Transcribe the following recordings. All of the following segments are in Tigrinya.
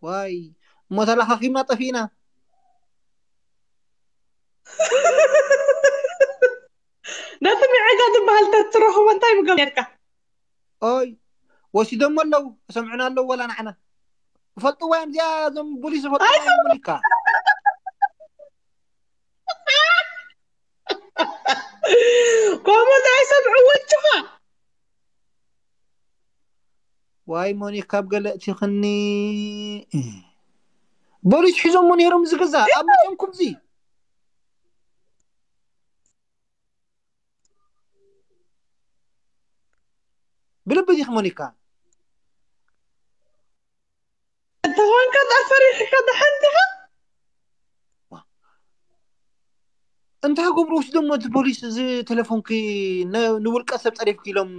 ዋይ፣ እሞ ተለኻኺብና ጠፊእና። ነቲ ምዕጋ ዝበሃል ተትረኽቦ እንታይ ምገብ ነርካ? ኦይ፣ ወሲዶሞ ኣለዉ፣ ሰምዑና ኣለዉ። ወላ ንዓና ይፈልጥዋ እዮም እዚኣ፣ እዞም ፖሊስ ይፈልጥዋ እዮም። ሞኒካ፣ ከምኡ እንታይ ሰምዑ ወጭኻ? ዋይ ሞኒካ፣ ኣብ ገለ እቲኽኒ። ፖሊስ ሒዞሞ ነይሮም ዝገዛ ኣብ መጨንኩም ዚ። ብልቢ ዲኺ ሞኒካ? እንተኾንካ ዳ ፈሪሕካ ደሓን ዲኻ? እንታይ ገብሩ ወስዶሞ እቲ ፖሊስ፣ እዚ ቴሌፎንኪ ን-፣ ንውልቀ ሰብ ጸሪፍኪ ኢሎም።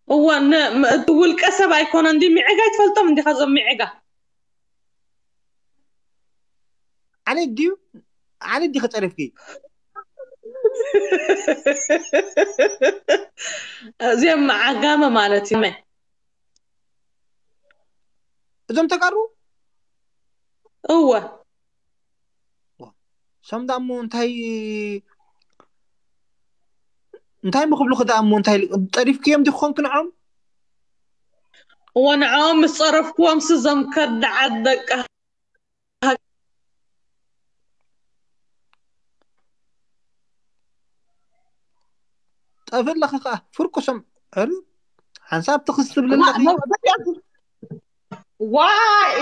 እዋ፣ ን-፣ ም-፣ እቲ ውልቀ ሰብ ኣይኮነ እንዲ ምዕጋ ኣይትፈልጦም እንዲኻ እዞም ምዕጋ? ዓሌት ድዩ? ዓሌት ዲኺ ጸሪፍኪ? እዚኦም ዓጋመ ማለት እዩ። እዞም ተጋሩ? እወ። ሰም ደኣ እሞ እንታይ፣ እንታይ ምኽብሉኺ ደኣ እሞ፣ እንታይ ጸሪፍክዮም ዲኺ ኮንክ ንዖም? እወ፣ ንዖም ምስ ጸረፍክዎም ስዞም ከዳዓት ደቂ ጠፊ ኣለኺ ከኣ ፍርቁሶም። ኧረ ሓንሳብ ትኽስ ትብሊ ኣለኺ። ዋ፣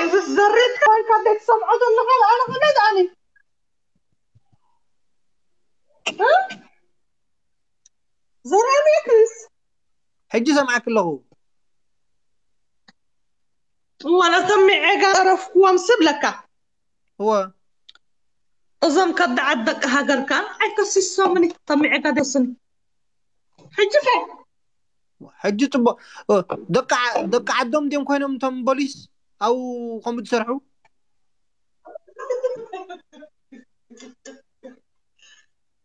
እዚ ዘሪት ኮይንካ ዘይትሰምዖ ዘለኻ ኣነ ከመይ ደኣኒ? እ? ዘረቤትስ? ሕጂ ሰምዓኪ ኣለኹ። እዋ፣ ነቶም ምዕጋ ጸረፍክዎም ስብለካ። እወ። እዞም ከዳዓት ደቂ ሃገር ከኣ ኣይከሲሶምኒ፣ እቶም ምዕጋ ደስኒ። ሕጂ ከ? ሕጂ ጽቡቕ። እ፣ ደቂ ዓ-፣ ደቂ ዓዶም ድዮም ኮይኖም እቶም ፖሊስ ኣብኡ ከምኡ ዝሰርሑ?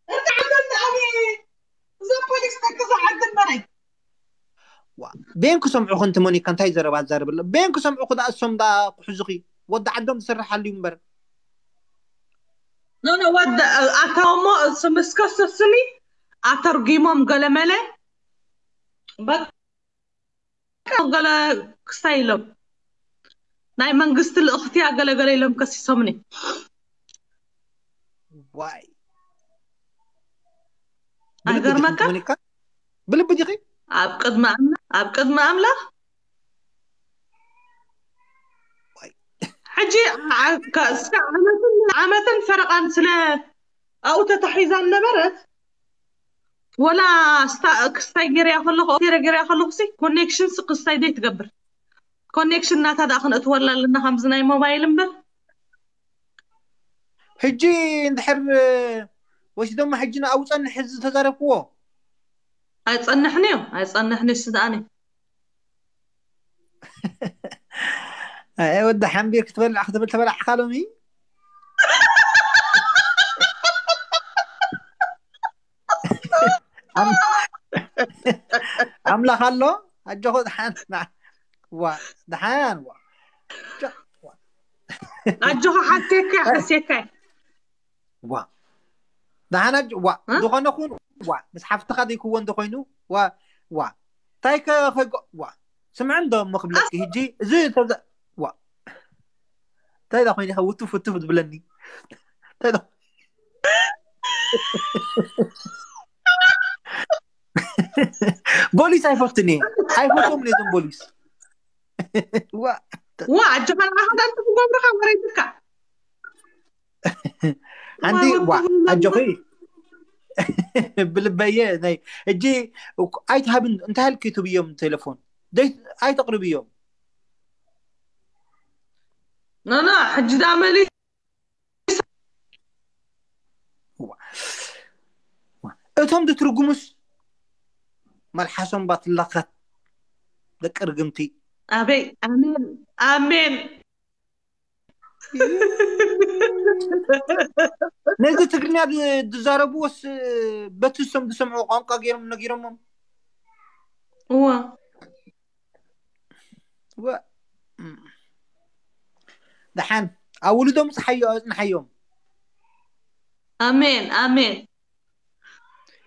እዛ ዓደና ኣበይ? እዞም ፖሊስ ደቂ እዛ ዓደና ናይ ዋ፣ ቤን ክሰምዑ ከንቲ ሞኒካ እንታይ ዘረባ ዛረብ ኣሎ? ቤን ክሰምዑ ክዳ እሶም ዳ ክሕዙኺ ወዲ ዓዶም ዝሰርሓሉ እዩ እምበር። ኖ፣ ኖ፣ ወዲ ኣታውሞ ምስ ከሰስኒ ኣተርጊሞም ገለመለ በቃ ገለ ክስታይ ኢሎም ናይ መንግስቲ ልእኽትያ ገለገለ ኢሎም ከሲሶምኒ። ዋይ። ኣይገርመካ? ብልቢ ዲኺ ሞኒካ? ብልቢ ዲኺ? ኣብ ቅድሚ ኣምላ-፣ ኣብ ቅድሚ ኣምላኽ ዋይ። ሕጂ ዓ-፣ ካ-፣ እስካ ዓመትን፣ ዓመትን ፈረቓን ስለ ኣብኡ ተታሒዛ ነበረት። ወላ ስታ-፣ ክስታይ ገይረያ ከለኹ፣ ኦኬ ገይረያ ከለኹ ሲ ኮኔክሽን ሲ ክስታይ ደይ ትገብር። ኮኔክሽን ናታ ደኣ ክነእትወላ ኣለና ከምዚ ናይ ሞባይል እምበር። ሕጂ እንድሕር ወሲዶሞ ሕጂ ንኣው ጸንሕ እዚ ተዛረብክዎ? ኣይጸንሕን እዩ፣ ኣይጸንሕን እዩ ስድኣኒ። ኣይ ወዲ ሓምቢር ክትበልዕ ክትብል ተበላዕካ ሎሚ። ኣም-፣ ኣምላኽ ኣሎ። ኣጆኹ ደሓን ና-፣ ዋ፣ ደሓን ዋ። ኣጆኻ ሓሴካ፣ ሓሴካ። ዋ፣ ደሓን ኣጆ-፣ ዋ፣ እ? ዝኾነ ኹን፣ ዋ፣ ምስ ሓፍትኻ ዘይክዎ እንተኾይኑ፣ ዋ፣ ዋ። እንታይ ከ-፣ ከይጎ-፣ ዋ። ስምዕ እንዶ እሞ ክብለኪ፣ ሕጂ እዚ ተዘ-፣ ዋ። እንታይ ዳ ኮይነ ውትፍ ውትፍ ዝብለኒ? እንታይ ዳ-፣ ቦሊስ ኣይፈቱን እየ። ኣይፈትዎም እየ እዞም ቦሊስ። ዋ። ዋ፣ ኣጆኻ ንዓኻ ዳንተ ክገብሩኻ መሬትካ። ሓንቲ፣ ዋ፣ ዋ፣ ወዲ ኣጆኺ። ብልበየ፣ ናይ፣ ሕጂ እኮ ኣይትሃብን፣ እንታይ ኢልኪ ትብዮም ቴሌፎን? ደይ-፣ ኣይተቕርብዮም። ኖ፣ ኖ፣ ሕጂ ዳ መሊስ ዋ። ዋ። እቶም ዝትርጉሙስ መልሓሶም ባትላኻት ደቂ ርግምቲ። ኣበይ፣ ኣሜን፣ ኣሜን። ነዚ ትግርኛ ዝ-፣ ዝዛረብዎስ በቲ እሶም ዝሰምዑ ቋንቋ ገይሮም ነጊሮሞም። እዋ። ደሓን ኣብ ውልዶም ጽሓዮ ኣጽንሓዮም። ኣሜን ኣሜን።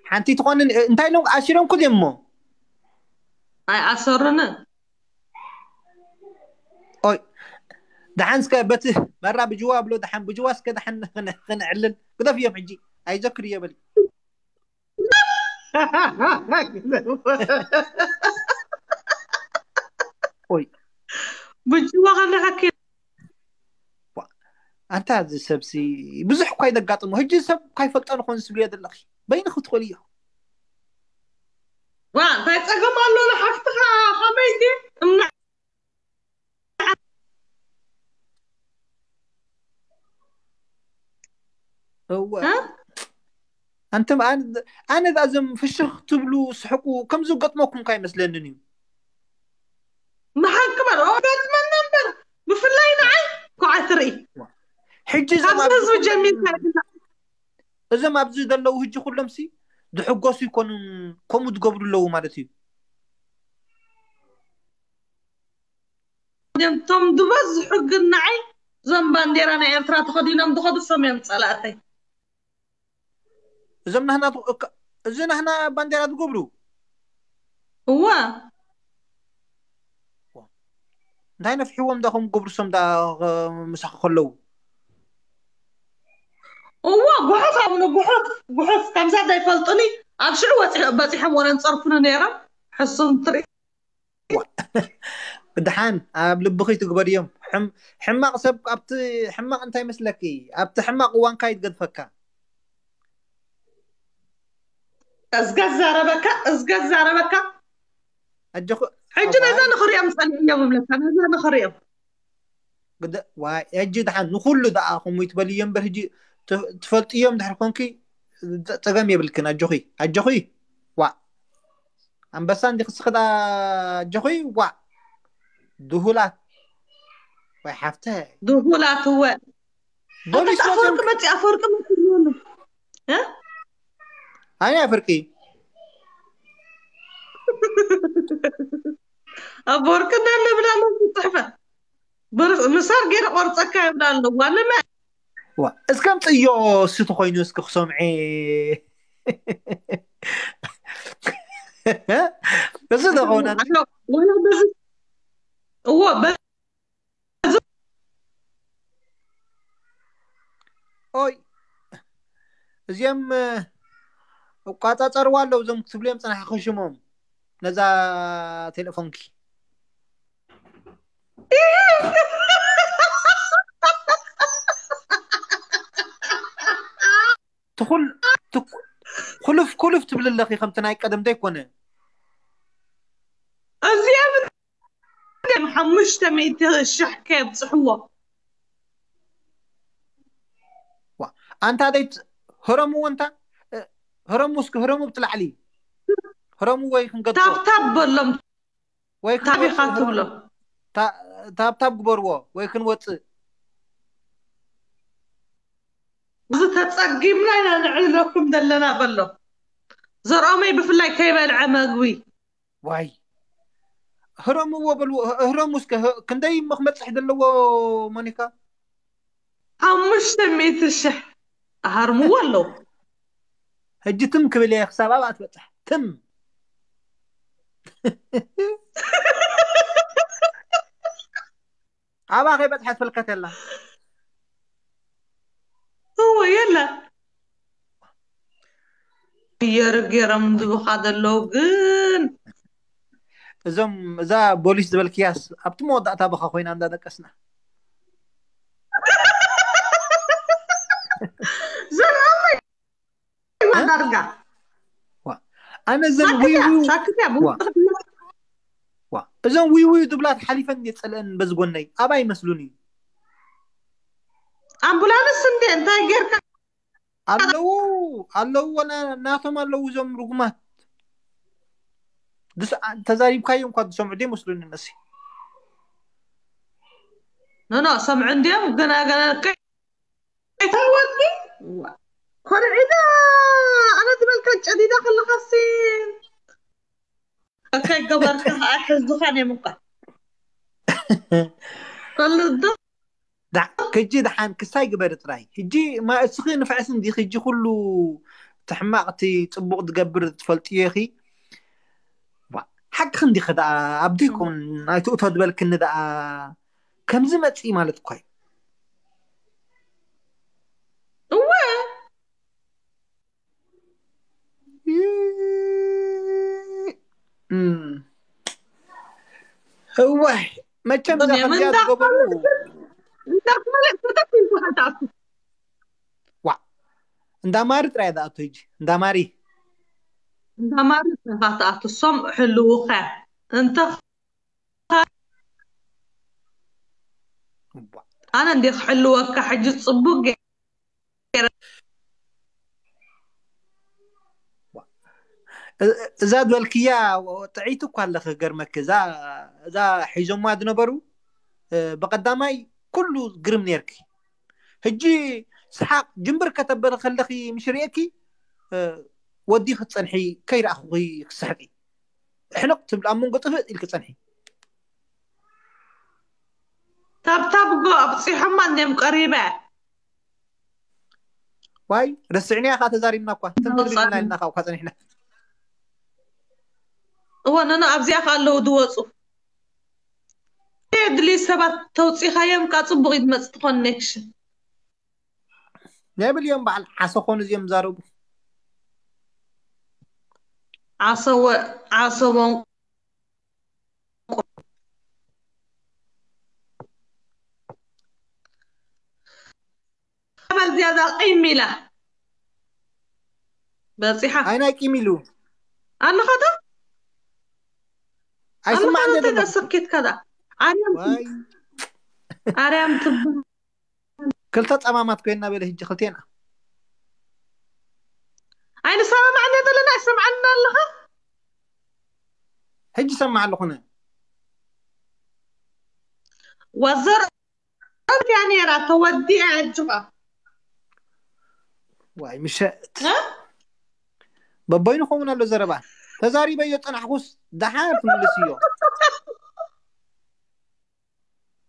ሓንቲ ትኾንን እንታይ ኢሎም ኣሲሮም ኩ እሞ ኣይኣሰሩንን። ኦይ ደሓን እስከ በቲ መራ ብጅዋ ብሎ ደሓን ብጅዋ እስከ ደሓን ክን- ክንዕልል ግደፍ እዮም ሕጂ ኣይዘክር እየ በል። ኦይ ብጅዋ ከለካ ኣንታ እዚ ሰብሲ ብዙሕ እኳ ይደጋጥሞ ሕጂ ሰብ ካይፈልጦ ንኾን ዝብልዮ ዘለኺ በይንኺ ትኽእልዮ። ዋ እንታይ ጸገም ኣሎ ንሓፍትኻ ከመይ ድዩ እምነ እወ እ? ኣንተም ኣነ ኣነ እዛ እዞም ፍሽኽ ትብሉ ስሕቁ ከም ዝገጥመኩም እኳ ኣይመስለንን እዩ። መሓቂ በል ኦ ገጥመና እምበር ብፍላይ ንዓይ ኮዓ ትርኢ ሕጂ እዞም ካብዚ ኣብዚ ህዝቢ ኩሎም- ጀሚርካ ኢልና እዞም ኣብዚ ዘለዉ ሕጂ ኩሎም ሲ ዝሕጎሱ ይኮኑን ከምኡ ዝገብሩ ኣለዉ ማለት እዩ። እዮም እቶም ዝበዝሑ ግን ንዓይ እዞም ባንዴራ ናይ ኤርትራ ተኸዲኖም ዝኸዱ እሶም እዮም ጸላእተይ። እዞም ናህና ት- እካ- እዚ ናህና ባንዴራ ዝገብሩ እዋ እንታይ ነፍሕዎም ዳ ከም ዝገብሩ እሶም ዳ ኸ- ምሳኺ ከለዉ እዋ ጉሑፍ ኣብሉ ጉሑፍ ጉሑፍ ከምዛ ዘይፈልጡኒ ኣብ ሽዑ ወፂ- በፂሖም ወረ ንፀርፉኒ ነይሮም። ሕሱም ትርኢ ድሓን ኣብ ልብኺ ትግበርዮም። ሕም- ሕማቕ ሰብ ኣብቲ ሕማቕ እንታይ መስለኪ ኣብቲ ሕማቕ እዋንካ ይትገድፈካ። እዝጋ ዛረበካ እዝጋ ዛረበካ ኣጆኹ ሕጂ ነዛ ንኽሪኦም ፀኒዕዮም እብለካ ነዛ ንኽሪኦም ግደ- ዋይ፣ ሕጂ ድሓን ንኩሉ ደኣ ከምኡ ይትበልዮ እምበር ሕጂ ት- ትፈልጥዮም ድሕር ኮንኪ ጸ- ጸገም የብልክን። ኣጆኺ ኣጆኺ ዋ ኣንበሳ እንዲኺ እስኺ ደኣ ኣጆኺ ዋ ድሁላት ወይ ሓፍተ ድሁላት እወ ቦሊስ ኣፈወርቂ መፅዮም መፂ ኣፈወርቂ መፂ ኣይ ኣፈርቂ ኣፈወርቂ እንዳለ ብላለ ጽሕፈ ብር- ምሳር ገይረ ቆርፀካ ይብላ ኣለዋ ንመ ዋ እስከ ምፅዮ እሱ ተኮይኑ እስኪ ክሰምዐ እሱ ተኮነ ወላ በዚ እዎ በ- ኦይ እዚኦም እ፣ እቋጻጸርዋ ኣለዉ እዞም ክትብልዮም ጽናሕኺ ሽሞም ነዛ ቴሌፎንኪ ትኹል ትኩ- ኩልፍ ኩልፍ ትብል ኣለኺ ከምቲ ናይ ቀደም ዘይኮነ እዚኦም ሓሙሽተ ሚእቲ ሽሕ ከየብፅሕዎ ዋ፣ ኣንታ ደይ ህረምዎ እንታ እ፣ ህረሙ እስኪ ህረሙ ብትላዕሊ ህረሙ ወይ ክንገድፎ ታብታብ በሎም ወይ ታቢኻ ክንወፅእ ትብሎም ታ- ታብታብ ግበርዎ ወይ ክንወፅእ እዚ ተፀጊምና ኢና ንዕልለኩም ዘለና በሎ ዘርኦመይ ብፍላይ ከይበልዐ መግቢ ዋይ ህረምዎ በልዎ ህ- ህረሙ እስከ ህ- ክንደይ እሞ ክመፅሕ ዘለዎ ሞኒካ ሓሙሽተ ሚእቲ ሽሕ ኣሃርምዎ ኣለዉ ሕጂ ትም ክብል እየ ክሳብ ኣብኣ ትበፅሕ ትም ኣብኣ ከይበፅሐ ትፈልከት የላ እዎ የለ ብየር ገይሮም ዝብኻ ዘለዉ ግን እዞም እዛ ቦሊስ ዝበልክያስ ኣብቲ መወዳእታ ብኻ ኮይና እንዳደቀስና ዘርኦመይ ዳርጋ ዋ፣ ኣነ እዘን ሳክትያ ዊዊው ሳክትያ ዋ፣ እዘን ዊዊው ዝብላ ተሓሊፈን እየ ጸልአን በዚ ጎነይ ኣባይ ይመስሉኒ ኣምቡላንስ እንዴ እንታይ ጌርካ ኣለዉ ኣለዉ ወላ ናቶም ኣለዉ እዞም ርጉማት ድስ ተዛሪብካዮ እንኳ ዝሰምዑ ዘይመስሉኒ እነሲ ኖኖ ሰምዑ እንዲዮም ገና ገና ከይተወልዲ ኮርዒዳ ኣነ ዝበልካ ጨዲዳ ከለኻሲ ከይገበርካ ከዓ ሕዝኻን እዮም እኳ ከልዶ ሕጂ ደሓን ክሳይ ግበሪ ጥራይ። ሕጂ ማ እስኺ ንፍዕሲ እንዲኺ ሕጂ ኩሉ እቲ ሕማቕ እቲ ጽቡቕ ዝገብር ትፈልጥዮ ኢኺ። ሓቅኺ እንዲኺ ደኣ ኣብደይኮን ኣይትእቶ ዝበልክኒ ደኣ ከምዚ መጽኢ ማለት እኳ እዩ። እወ እዋይ መቸም እዛ ከምዚኣ ዝገበሩ እንዳፈለጥ ተጠፊንካ ትኣቱ ዋ እንዳማሪ ጥራይ ዝኣቶ ሕጂ እንዳማሪ እንዳማሪ ኢኻ ትኣቱ። እሶም ሕልውኸ እንተ ኣነ እንዲ ክሕልወካ ሕጂ ጽቡቅ ገይረ እዛ ዝበልክያ ጥዕይቲ እኳ ኣለኺ ገርመኪ እዛ እዛ ሒዞማ ዝነበሩ ብቀዳማይ ኩሉ ግርም ነርኪ ሕጂ ሰሓቅ ጅምብር ከተበሊ ከለኺ ምሽ ርእየኪ ወዲ ክትፀንሒ ከይረኣኹኺ ክስሕቂ ሕንቕ ትብል ኣብ መንጎ ጥፍእ ኢልኪ ፀንሒ ታብታብ ጎ ኣብፂሖማ እንድዮም ቀሪበ ዋይ ረስዕንያ ከዓ ተዛሪብና እኳ ትንክርልና ኢልና ከዓ እኳ ፀኒሕና እወ ነነ ኣብዚኣ ከዓ ኣለዉ ዝወፁ የድሊ ሰባት ተውፂኻዮም ከዓ ፅቡቅ ይመፅ ኮኔክሽን ናይ ብልዮም በዓል ዓሰ ኮኑ እዚኦም ዛረቡ ዓሰወ ዓሰቦን በል ዝያዳ ቂም ኢላ በፂሓ ኣይናይ ቂም ኢሉ ኣለኻዶ ኣይስማዕ እንደ ኣለኻዶ ተገሰኪትካ ዳ ኣርያም ዋይ ኣርያም ትበሃል ክልተ ጸማማት ኮይና በለ ህጂ ክልቴና ኣይንሰማማዕ እንደ ዘለና ኣይሰምዓና ኣለኻ ሕጂ ሰማዕ ኣለኹነ ወዘር እያ ነይራ ተወዲኣ ኣጅባ ዋይ ምሸት በቦይኑ ኸውን ኣሎ ዘረባ ተዛሪበዮ ጸናሕኩስ ደሓር ትምልስ እዮ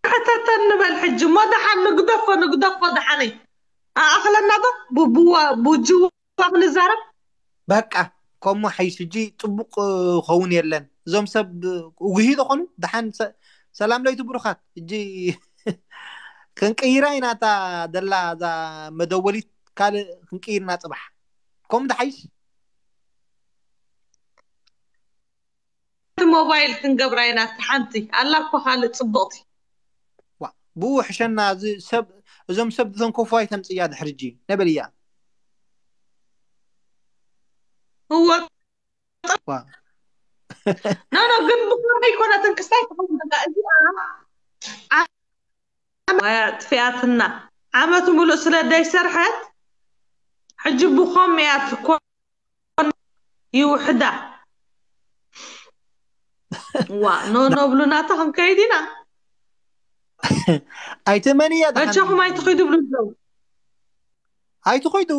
ሕተተን ንበል ሕጂ እሞ ደሓን ንግደፎ ንግደፎ ደሓነይ ኣኣኽለና ዶ ብጅዋ ክንዛረብ በቃ ከምኡ ሓይሽ ሕጂ ጽቡቅ ኸውን የለን እዞም ሰብ ውጉሂ ዝኾኑ ደሓን ሰላም ለይቲ ብሩኻት እጂ ክንቅይራ ኢና እታ ደላ እዛ መደወሊት ካልእ ክንቅይርና ጽባሕ ከምኡ ደሓይሽ ሞባይል ክንገብራ ኢና ሓንቲ ኣላ እኮ ካልእ ጽቡቕቲ ብኡ ሕሸና ሰብ እዞም ሰብ ዝተንከፉ ኣይተምጽያ ድሕርጂ ነበልያ እወ ኖ ኖ ግን ብኮመ ኣይኮነትን ክስታይ ትኸውን በቃ እዚኣ ጥፍያትና ዓመት ሙሉእ ስለ ደይሰርሐት ሕጂ ብኮም እያ ትኮን ይውሕዳ ዋ ኖ ኖ ብሉናታ ክንከይድ ኢና ኣይትመንያ በጃኹም ኣይትኺዱ ብሉ ኣለዉ ኣይትኺዱ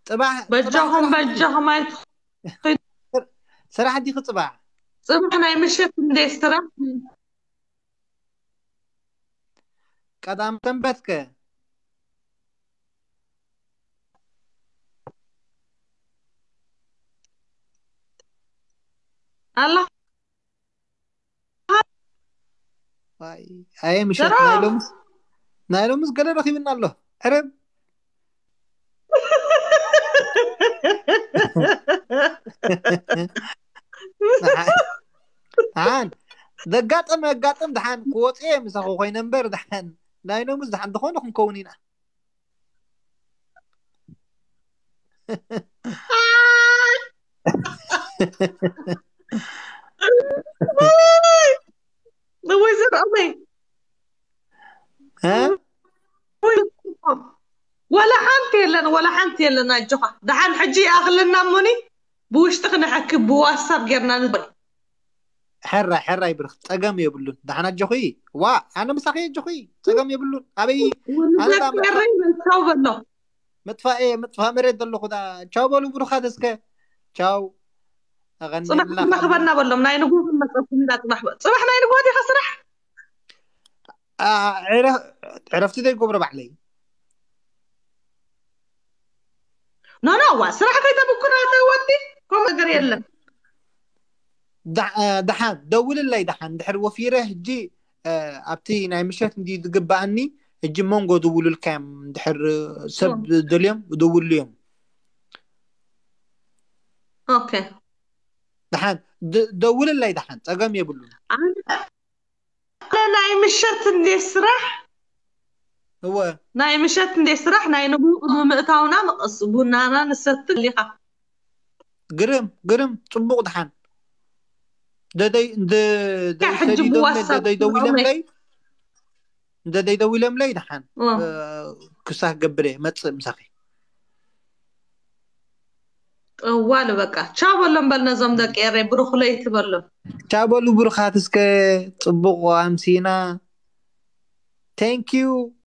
ጽባሕ በጃኹም በጃኹም ኣይትኺዱ ስራሕ ዲኺ ጽባሕ ጽባሕ ናይ ምሸት እንደ ስራሕ ቀዳም ሰንበትከ ኣላ ኣየ ምሸት ናይ ሎምስ ናይ ሎምስ ገለ ረኺብና ኣሎ ዕረብ ደሓን ዘጋጠመ ኣጋጥም ደሓን ክወፅእ ምሳኹ ኮይነ እምበር ደሓን ናይ ሎምስ ደሓን ዝኾነ ክንከውን ኢና ወይ ዘርኦመይ ወላ ሓንቲ የለን ወላ ሓንቲ የለን ኣጆኻ ደሓን ሕጂ ይኣኽለና እሞኒ ብውሽጢ ክነሐኪ ብዋትሳፕ ጌርና ንበል ሕራይ ሕራይ ብርኽ ጸገም የብሉን ደሓን ኣጆኺ ዋ ኣነ ምሳኺ ኣጆኺ ጸገም የብሉን ኣበይ ወንዘር በሎ ምጥፋእ ምጥፋእ መሬት ዘለኹ ቻው በሉ ብሩኻት እስከ ቻው ጽባሕ ክረኽበና በሎም ናይ ንጉ መጸኩም ኢላ ጽባሕ ጽባሕ ናይ ንግሆ ዲኻ ስራሕ? ዕረፍቲ ዘይገብሮ ባዕለይ። ኖ ኖ ዋ ስራሕ ከይተብኩና ተወዲ ከም ነገር የለን። ደሓን ደውልለይ፣ ደሓን ድሕር ወፊረ ሕጂ ኣብቲ ናይ ምሸት እንዲ ዝግባኣኒ ሕጂ መንጎ ዝውሉልካዮም ድሕር ሰብ ደልዮም ደውሉ እዮም። ኦኬ ደሓን ደውልለይ፣ ደሓን ጸገም የብሉን። ናይ ምሸት እንዴ ስራሕ እወ ናይ ምሸት እንዴ ስራሕ ናይ ንግሆ ቅድሚ ምእታውና መቐስ ቡናና ንሰትል ኢኻ። ግርም ግርም ጽቡቕ። ደሓን ደደይ ሕጂ ብዋትሳፕ ደደይ ደዊለምለይ እንደ ደይ ደዊለምለይ ደሓን ክሳክ ገብረ መጽእ ምሳኺ። እዋል በቃ ቻው በሎም በል ነዞም ደቂ ኤረይ ብሩኽ ለይቲ በሎም። ቻው በሉ ብሩኻት። እስከ ጽቡቕ ኣምሲና። Thank you።